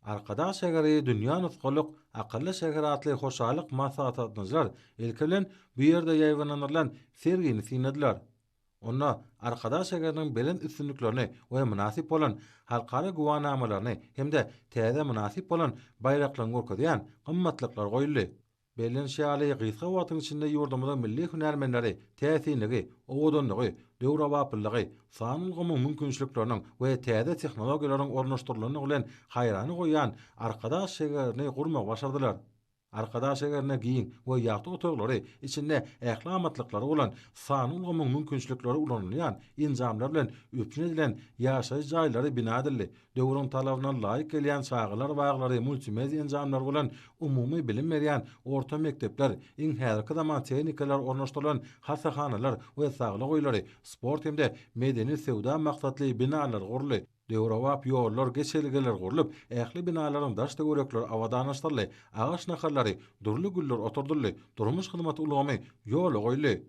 Arkadag şäheri dünýä nusgalyk akylly şäher atly hoşallyk maslahata gatnaşyjylar ilki bilen bu ýerde ýaýbaňlandyrylan sergini synladylar. Onda Arkadag şäheriniň belent üstünliklerini we mynasyp bolan halkara güwänamalaryny hem-de täze mynasyp bolan baýraklaryny görkezýän gymmatlyklar goýuldy. Bellenişi ýaly, gysga wagtyň içinde ýurdumyzyň milli hünärmenleri täsinligi, owadanlygy, döwrebaplylygy, sanly ulgamyň mümkinçilikleriniň we täze tehnologiýalaryň ornaşdyrylandygy bilen haýrana goýýan Arkadag şäherini gurmagy başardylar. Arkadag şäherinde giň we ýagty otaglary, içinde ähli amatlyklary bolan, sanly ulgamyň mümkinçilikleri ulanylýan enjamlar bilen üpjün edilen ýaşaýyş jaýlary bina edildi. Döwrüň talabyna laýyk gelýän çagalar baglary, multimedia enjamlary bolan umumy bilim berýän orta mekdepler, iň häzirki zaman tehnikalar ornaşdyrylan hassahanalar we saglyk öýleri, sport hem-de medeni-söwda maksatly binalar guruldy. Döwrebap ýollar, geçelgeler gurlup, ähli binalaryň daş-töwerekleri abadanlaşdyryldy, agaç nahallary, dürli güller oturdyldy, durmuş hyzmaty ulgamy ýola goýuldy.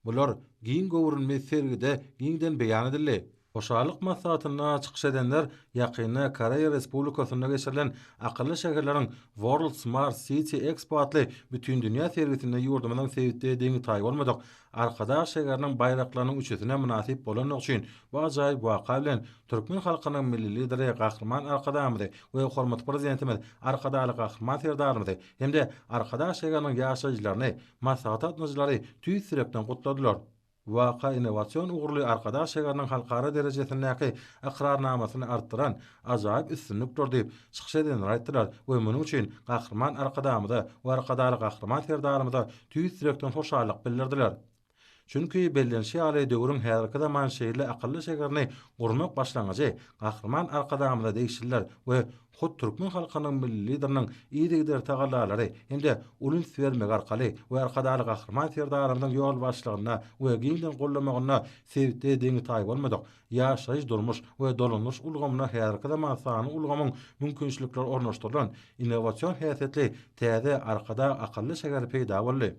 Bular giň göwrümli sergide giňden beýan edildi. Hoşallyk maslahatynda çykyş edenler ýakynda Koreýa Respublikasynda geçirilen Akylly şäherleriň World Smart City Expo atly bütindünýä sergisinde ýurdumyzyň sebitde deňi-taýy bolmadyk Arkadag şäheriniň baýraklarynyň üçüsine mynasyp bolandygy üçin bu ajaýyp waka bilen türkmen halkynyň Milli Lideri Gahryman Arkadagymyzy we hormatly Prezidentimiz Arkadagly Gahryman Serdarymyzy hem-de Arkadag şäheriniň ýaşaýjylaryny Maslahata gatnaşyjylary tüýs ýürekden gutladylar. Waka innowasion ugurly Arkadag şäheriniň halkara derejesindäki ykrarnamasyny artdyran ajaýyp üstünlikdir diýip, çykyş edenler aýtdylar we munuň üçin Gahryman Arkadagymyza we Arkadagly Gahryman Serdarymyza tüýs ýürekden hoşallyk bildirdiler. Çünki, bellenişi ýaly, döwrüň häzirki zaman şeýle akylly şäherini gurmak başlangyjy Gahryman Arkadagymyza degişlidir we hut türkmen halkynyň Milli Lideriniň yzygider tagallalary hem-de uly üns bermegi arkaly we Arkadagly Gahryman Serdarymyzyň ýolbaşçylygynda we giňden gollamagynda sebitde deňi-taýy bolmadyk ýaşaýyş-durmuş we dolandyryş ulgamyna häzirki zaman sanly ulgamyň mümkinçilikleri ornaşdyrylan innowasion häsiýetli täze Arkadag akylly şäheri peýda boldy.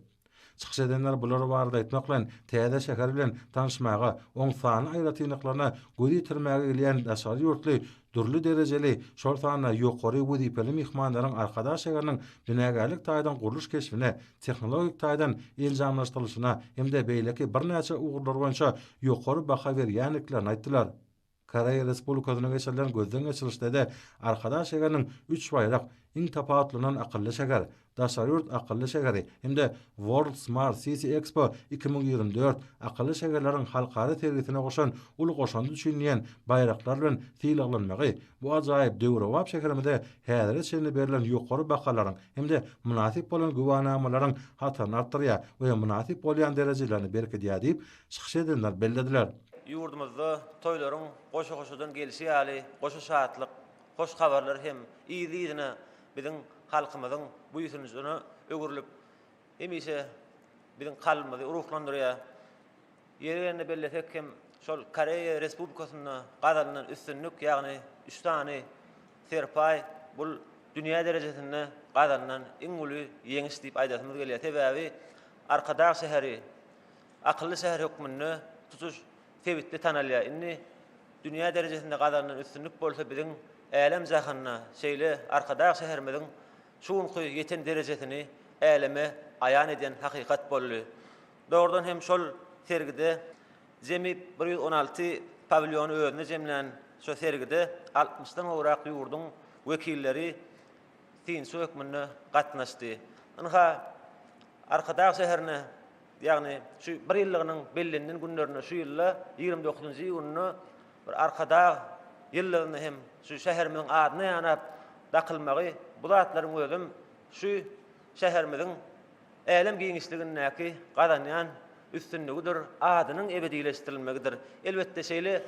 Çykyş edenler bular barada aýtmak bilen, täze şäher bilen tanyşmaga, oň sanly aýratynlyklaryna göz ýetirmäge gelýän daşary ýurtly dürli derejeli, şol sanda ýokary wezipeli myhmanlaryň Arkadag şäheriniň binagärlik taýdan gurluş keşbine, tehnologik taýdan enjamlaşdyrylyşyna hem-de beýleki birnäçe ugurlar boýunça ýokary baha berýändiklerini aýtdylar. Koreýa Respublikasynda geçirilen gözden geçirişde-de Arkadag şäheriniň üç baýrak, Iň tapawutlanan akylly şäher, Daşary ýurt akylly şäheri hem-de World Smart City Expo 2024 akylly şäherleriň halkara sergisine goşan uly goşandy üçin diýen baýraklar bilen sylaglanmagy bu ajaýyp döwrebap şäherimize häzire çenli berlen ýokary bahalaryň hem-de mynasyp bolan güwänamalaryň hataryny artdyrýar we mynasyp bolýan derejelerini berkidýär diýip, çykyş edenler bellediler. Ýurdumyzda toýlaryň goşa-goşadan gelşi ýaly, goşa şatlyk, hoş habarlar hem yzly-yzyna biziň halkymyzyň buýsanjyna öwrülip, hemişe biziň kalbymyzy ruhlandyrýar. Ýeri gelende bellesek hem, şol Koreýa Respublikasynda gazanylan üstünlik, ýagny üç sany serpaý bul dünýä derejesinde gazanylan iň uly ýeňiş diýip aýdasymyz gelýär. Sebäbi Arkadag şäheri akylly şäher hökmünde tutuş sebitde tanalýar. Indi dünýä derejesinde gazanylan üstünlik bolsa biziň älem-jahanda şeýle Arkadag şäherimiziň şu günki ýeten derejesini äleme aýan edýän hakykat boldy. Dogrudan hem şol sergide jemi 116 pawilýony özünde jemlän şu sergide altmyşdan gowrak ýurduň wekilleri synçy hökmünde gatnaşdy. Ynha, Arkadag şäherine Ýagny şu bir ýyllygynyň bellenilen günlerinde şu ýylda 29-njy iýunda bir Arkadag ýyllygyny hem şu şäherimiziň adyna ýanap dakylmagy bu zatlaryň özem şu şäherimiziň älem giňişligindäki gazanýan üstünligidir, adynyň ebedileşdirilmegidir. Elbetde şeýle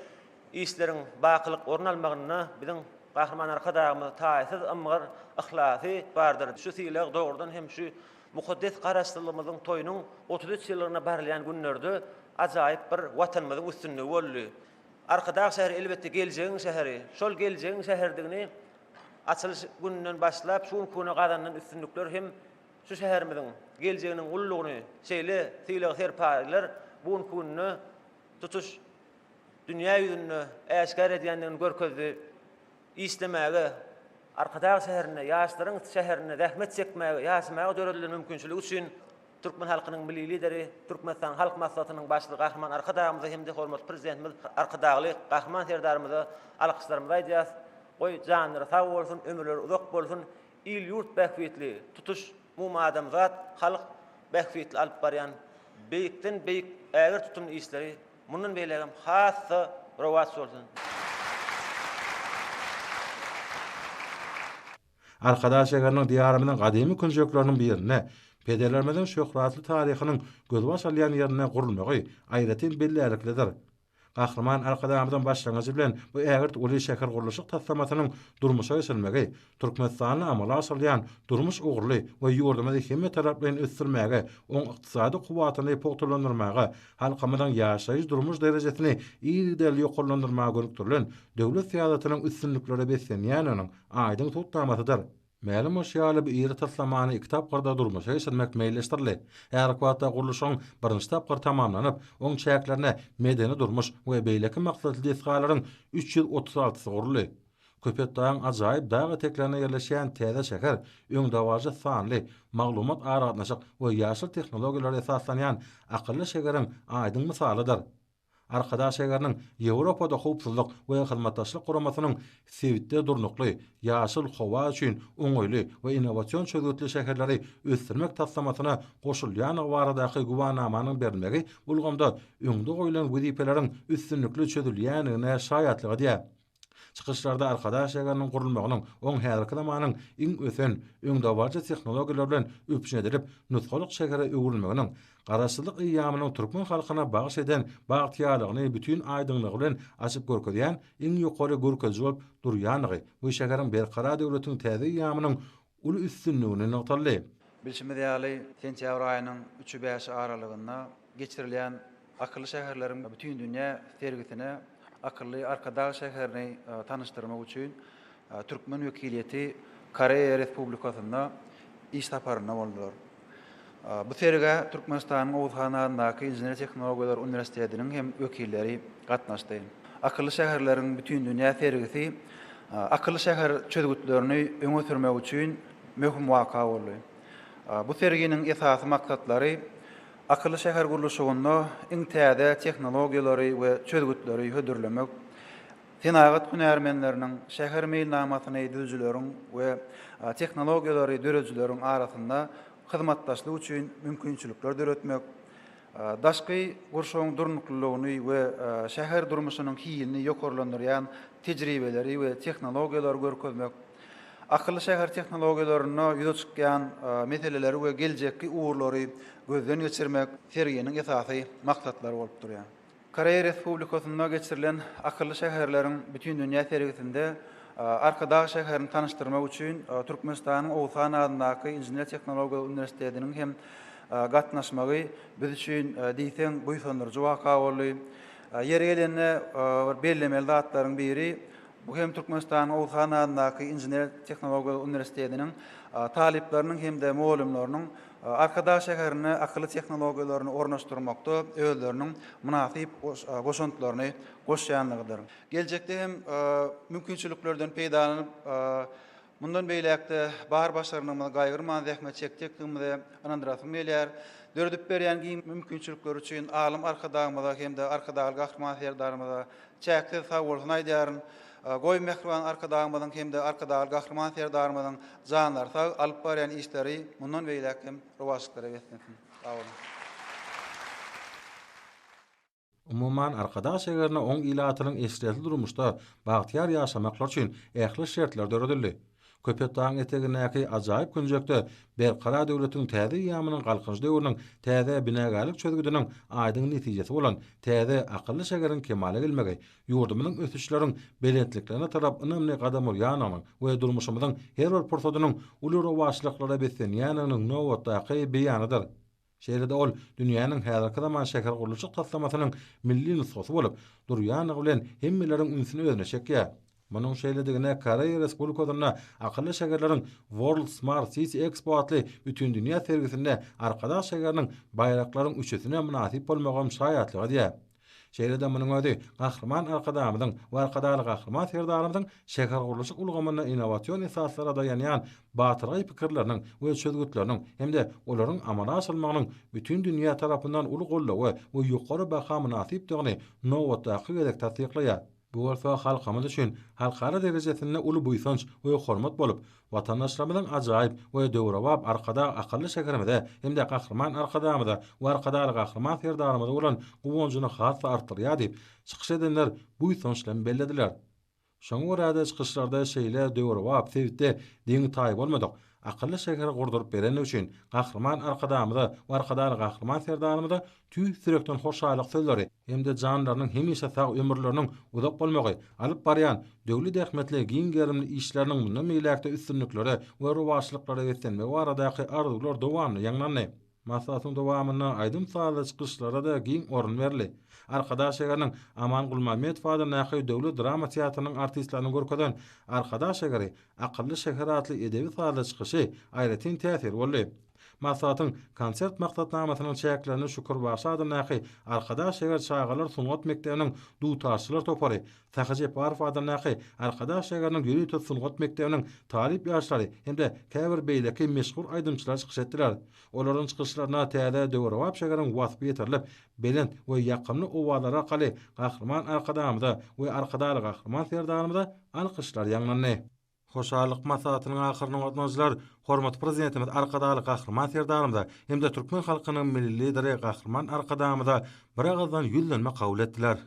işleriň bakylyk orun almagynda biziň Gahryman Arkadagymyz taýsyz ymgyr yhlasy bardyr. Şu sylag dogrudan hem şu Mukaddes Garaşsyzlygymyzyň toýunyň 33 ýyllygyna barylýan günlerde ajaýyp bir Watanymyzyň üstünligi boldy. Arkadag şäheri elbetde geljegiň şäheri. Şol geljegiň şäheridigini açylyş gününden başlap şu günki güne gazanylan üstünlikler hem şu şäherimiziň geljeginiň ululygyny şeýle sylag-serpaýlar bu günki günde tutuş dünýä ýüzünde äşgär edýändigini görkezdi. Işlemäge. Arkadag şäherinde, ýaşlaryň şäherinde zähmet çekmäge, ýaşamaga döredilen mümkinçilik üçin türkmen halkynyň Milli Lideri, Türkmenistanyň Halk Maslahatynyň Başlygy Gahryman Arkadagymyza hem-de hormatly Prezidentimiz Arkadagly Gahryman Serdarymyza alkyşlarymyzy aýdýarys. Goý, janlary sag bolsun, ömürleri uzak bolsun, il-ýurt bähbitli, tutuş umumadamzat halk bähbitli alyp barýan beýikden-beýik ägirt tutumly işleri mundan beýlägem has-da rowaç bolsun! Arkadag şäheriniň Diýarymyzyň gadymy künjekleriniň birinde, pederlerimiziň şöhratly taryhynyň gözbaş alýan ýerinde gurulmagy aýratyn bellärliklidir. Gahryman Arkadagymyzyň başlangyjy bilen bu ägirt uly şähergurluşyk taslamasynyň durmuşa geçirilmegi Türkmenistanda amala aşyrylýan durmuş ugurly we ýurdumyzy hemmetaraplaýyn ösdürmäge, oň ykdysady kuwwatyny pugtalandyrmaga, halkymyzyň ýaşaýyş-durmuş derejesini yzygiderli ýokarlandyrmaga gönükdirilen döwlet syýasatynyň üstünliklere beslenýändiginiň aýdyň subutnamasydyr. Mälim bolşy ýaly, bu iri taslamany iki tapgyrda durmuşa geçirmek meýilleşdirildi. Häzirki wagtda gurluşygyň birinji tapgyry tamamlanyp, oň çäklerinde medeni-durmuş we beýleki maksatly desgalaryň 336-sy guruldy. Köpetdagyň ajaýyp dag eteklerinde ýerleşýän täze şäher öňdebaryjy sanly, maglumat-aragatnaşyk we ýaşyl tehnologiýalara esaslanýan akylly şäheriň aýdyň mysalydyr. Arkadag şäheriniň Ýewropada Howpsuzlyk we Hyzmatdaşlyk Guramasynyň sebitde durnukly, ýaşyl howa üçin oňaýly we innowasion çözgütli şäherleri ösdürmek taslamasyna goşulýandygy baradaky güwänamanyň berilmegi bu ulgamda öňde goýlan wezipeleriň üstünlikli çözülýändigine şaýatlyk edýär. Çykyşlarda Arkadag şäheriniň gurulmagynyň oň häzirki zamanyň iň ösen, öňdebaryjy tehnologiýalar bilen üpjün edilip, nusgalyk şähere öwrülmeginiň Garaşsyzlyk eýýamynyň türkmen halkyna bagyş eden bagtyýarlygyny bütin aýdyňlygy bilen açyp görkezýän iň ýokary görkeziji bolup durýandygy bu şäheriň Berkarar döwletiň täze eýýamynyň uly üstünligini nygtaldy. Bilşimiz ýaly, sentýabr aýynyň üçi-bäşi aralygynda geçirilýän Akylly şäherleriň bütindünýä sergisine akylly Arkadag şäherini tanyşdyrmak üçin türkmen wekiliýeti Koreýa Respublikasynda iş saparynda boldular. Bu sergä Türkmenistanyň Oguz han adyndaky Inžener-tehnologiýalar uniwersitetiniň hem wekilleri gatnaşdy. Akylly şäherleriň bütindünýä sergisi akylly şäher çözgütlerini öňe sürmek üçin möhüm waka boldy. Bu serginiň esasy maksatlary Akylly şäher gurluşygynda iň täze tehnologiýalary we çözgütleri hödürlemek, senagat hünärmenleriniň, şäher meýilnamasyny düzüjileriň we tehnologiýalary döredijileriň arasynda hyzmatdaşlyk üçin mümkinçilikler döretmek, daşky gurşawyň durnuklylygyny we şäher durmuşynyň hilini ýokarlandyrýan tejribeleri we tehnologiýalary görkezmek, Akylly şäher tehnologiýalarynda ýüze çykýan meseleleri we geljekki ugurlary gözden geçirmek serginiň esasy maksatlary bolup durýar. Koreýa Respublikasynda geçirilen akylly şäherleriň bütindünýä sergisinde Arkadag şäherini tanyşdyrmak üçin Türkmenistanyň Oguz han adyndaky Inžener-tehnologiýalar uniwersitetiniň hem gatnaşmagy biz üçin diýseň buýsandyryjy waka boldy. Ýeri gelende bir bellemeli zatlaryň biri, Bu hem Türkmenistanyň Oguz han adyndaky Inžener-tehnologiýalar uniwersitetiniň talyplarynyň hem-de mugallymlarynyň Arkadag şäherinde akylly tehnologiýalaryny ornaşdyrmakda özleriniň mynasyp goşantlaryny goşýanlygydyr. Geljekde hem mümkinçiliklerden peýdalanyp, Mundan beýläk-de bar başarnygymyzy gaýgyrman zähmet çekjekdigimize ynandyrasym gelýär. Döredip berýän giň mümkinçilikleri üçin alym Arkadagymyza hem-de Arkadagly Gahryman Serdarymyza çäksiz sagbolsun aýdýaryn. Goý, mähriban Arkadagymyzyň hem-de Arkadagly Gahryman Serdarymyzyň janlary sag, alyp barýan işleri mundan beýläk hem rowaçlyklara beslensin! Sag boluň! Umuman, Arkadag şägerinde oň ilatynyň eşretli durmuşda bagtyýar ýaşamaklary üçin ähli şertler döredildi. Köpetdagyň etegindäki ajaýyp künjekde Berkarar döwletiň täze eýýamynyň Galkynyş döwrüniň täze binagärlik çözgüdiniň aýdyň netijesi bolan täze akylly şägeriň kemala gelmegi ýurdumyzyň ösüşleriň belentliklerine tarap ynamly gadam urýandygynyň we durmuşymyzyň her bir pursadynyň uly rowaçlyklara beslenýändiginiň nobatdaky beýanydyr. Şeýle-de ol dünýäniň häzirki zaman şähergurluşyk taslamasynyň milli nusgasy bolup durýandygy bilen hemmeleriň ünsüni özüne çekýär. Munuň şeýledigine Koreýa Respublikasynda akylly şäherleriň World Smart City Expo atly bütindünýä sergisinde Arkadag şäheriniň baýraklaryň üçüsine mynasyp bolmagam şaýatlyk edýär. Şeýle-de munuň özi Gahryman Arkadagymyzyň we Arkadagly Gahryman Serdarymyzyň şähergurluşyk ulgamynda innowasion esaslara daýanýan batyrgaý pikirleriniň we çözgütleriniň hem-de olaryň amala aşyrylmagynyň bütin dünýä tarapyndan uly goldawa we ýokary baha mynasypdygyny nobatdaky gezek tassyklaýar. Bu bolsa halkymyz üçin halkara derejesinde uly buýsanç we hormat bolup, watandaşlarymyzyň ajaýyp we döwrebap Arkadag akylly şäherimize hem-de Gahryman Arkadagymyza we Arkadagly Gahryman Serdarymyza bolan guwanjyny has-da artdyrýar diýip, çykyş edenler buýsanç bilen bellediler. Şoňa görä-de, çykyşlarda şeýle döwrebap sebitde deňi-taýy bolmadyk akylly şäheri gurduryp berendigi üçin Gahryman Arkadagymyza we Arkadagly Gahryman Serdarymyza tüýs ýürekden hoşallyk sözleri hem-de janlarynyň hemişe sag, ömürleriniň uzak bolmagy, alyp barýan döwlet ähmiýetli giň gerimli işleriniň mundan beýläk-de üstünliklere we rowaçlyklara beslenmegi baradaky arzuwlar dowamly ýaňlandy. Maslahatyň dowamynda aýdym-sazly çykyşlara-da giň orun berildi. Arkadag şäheriniň Aman Gulmammedow adyndaky döwlet drama teatrynyň artistleriniň görkezen Arkadag şäheri, akylly şäher atly edebi-sazly çykyşy aýratyn täsir boldy. Maslahatyň konsert maksatnamasynyň çäklerinde Şükür bagşy adyndaky Arkadag şäher çagalar sungat mekdebiniň dutarçylar topary, Sahy Jeparow adyndaky Arkadag şäheriniň ýörite sungat mekdebiniň talyp ýaşlary hem-de käbir beýleki meşhur aýdymçylar çykyş etdiler. Olaryň çykyşlaryna täze döwrebap şäheriň waspy ýetirilip, belent we ýakymly owazlar arkaly Gahryman Arkadagymyza we Arkadagly Gahryman Serdarymyza alkyşlar ýaňlandy. Hoşallyk maslahatynyň ahyrynda gatnaşyjylar hormatly Prezidentimiz Arkadagly Gahryman Serdarymyza hem-de türkmen halkynyň Milli Lideri Gahryman Arkadagymyza biragyzdan ýüzlenme kabul etdiler.